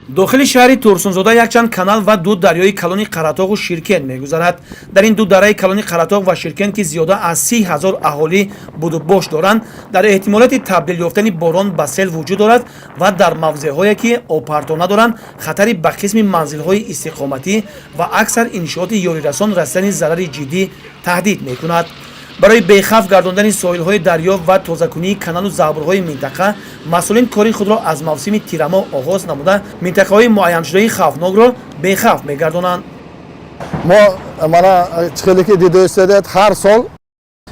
Дохили шаҳри Турсунзода якчанд канал ва ду дарёи калони Қаратоғу Ширкен мегузарад. Дар ин ду дараи калони Қаратоғ ва Ширкен, ки зиёда аз 30 000 аҳолӣ будубош доранд, дар эҳтимолияти табдил ёфтани борон ба сел вуҷуд дорад ва дар мавзеъҳое, ки обпартов надоранд, хатари ба қисми манзилҳои истиқоматӣ ва аксар иншооти ёрирасон расидани зарари ҷиддӣ таҳдид мекунад. Барои бехавф гардондани соҳилҳои дарё ва тозакунии каналу заҳбурҳои минтақа масъулин кори худро аз мавсими тирамоҳ оғоз намуда, минтақаҳои муайяншудаи хавфнокро бехавф мегардонанд. Мо мана хеле ки дида истодед, ҳар сол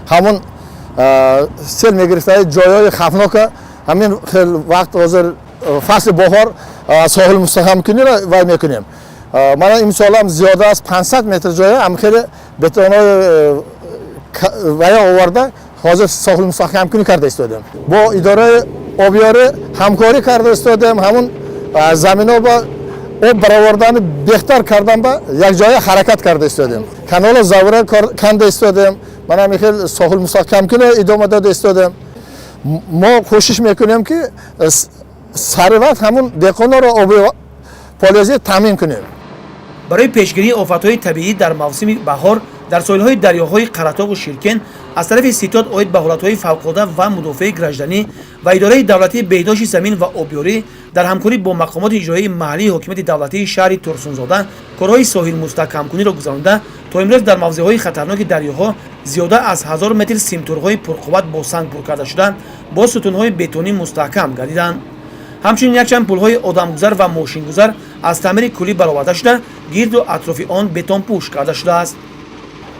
ҳамун сел мегирифтаи ҷойҳои хавфнока ҳамин хел вақт, ҳозир фасли баҳор, соҳил мустаҳкамкуниро вай мекунем. Мана имсолам зиёда аз 500 метр ҷоя ҳам хеле бетонҳои вая оварда, ҳозир соҳил мустаҳкамкунӣ карда истодем. Бо идораи обёрӣ ҳамкорӣ карда истодем, ҳамун замино ба об баровардани беҳтар кардан ба якҷоя ҳаракат карда истодем. Каналу завра канда истодем, мана ҳамин хел соҳил мустаҳкамкунӣ идома дода истодем. Мо кӯшиш мекунем, ки сари вақт ҳамун деҳқононро оби полезӣ таъмин кунем. Барои пешгирии офатҳои табиӣ дар мавсими баҳор дар соҳилҳои дарёҳои Қаратоғу Ширкен аз тарафи ситод оид ба ҳолатҳои фавқулода ва мудофиаи гражданӣ ва идораи давлатии беҳдошти замин ва обёрӣ дар ҳамкорӣ бо мақомоти иҷроии маҳаллии ҳокимияти давлатии шаҳри Турсунзода корҳои соҳилмустаҳкамкуниро гузаронида, то имрӯз дар мавзеъҳои хатарноки дарёҳо зиёда аз 1000 метр симтӯрҳои пурқувват бо санг пур карда шуда, бо сутунҳои бетонӣ мустаҳкам гардиданд. Ҳамчунин якчанд пулҳои одамгузар ва мошингузар аз таъмири куллӣ бароварда шуда, гирду атрофи он бетонпӯш карда шудааст.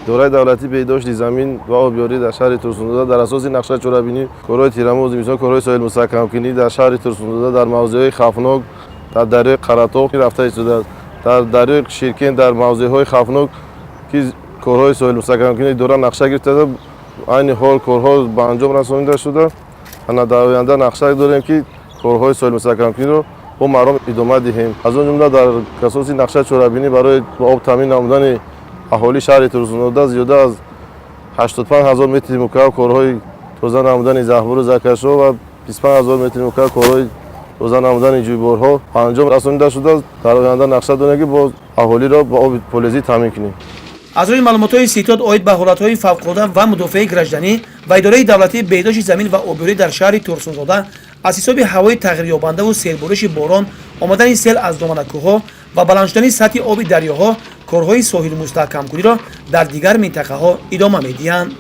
Идораи давлатии беҳдошти замин ва обёрӣ дар шаҳри Турсунзода дар асоси нақшаи чорабинӣ корҳои тирамоҳу зимистон, корҳои соҳилмустаҳкамкунӣ дар шаҳри Турсунзода дар мавзеъҳои хавфнок дар дарёи Қаратоғ рафта истодааст. Дар дарёи Ширкен дар мавзеъҳои хавфнок, ки корҳои соҳилмустаҳкамкунӣ идора нақша гирифта, айни ҳол корҳо ба анҷом расонида шуда. Ана дар оянда нақша дорем, ки корҳои соҳилмустаҳкамкуниро бо маром идома диҳем. Аз он ҷумла дар асоси нақшаи чорабинӣ барои ба об таъмин намудани аҳолии шаҳри Турсунзода зиёда аз 85 ҳазор метри мукааб корҳои тоза намудани заҳбуру заҳкашҳо ва 25 ҳазор метри мукааб корҳои тоза намудани ҷӯйборҳо ба анҷом расонида шудааст. Дар оянда нақша дорем, ки боз аҳолиро ба оби полезӣ таъмин кунем. Аз рӯи маълумотҳои ситод оид ба ҳолатҳои фавқулода ва мудофиаи гражданӣ ва идораи давлатии беҳдошти замин ва обёрӣ дар шаҳри Турсунзода, аз ҳисоби ҳавои тағйирёбандаву сербориши борон, омадани сел аз доманакӯҳҳо ва баланд шудани сатҳи оби дарёҳо корҳои соҳилмустаҳкамкуниро дар дигар минтақаҳо идома медиҳанд.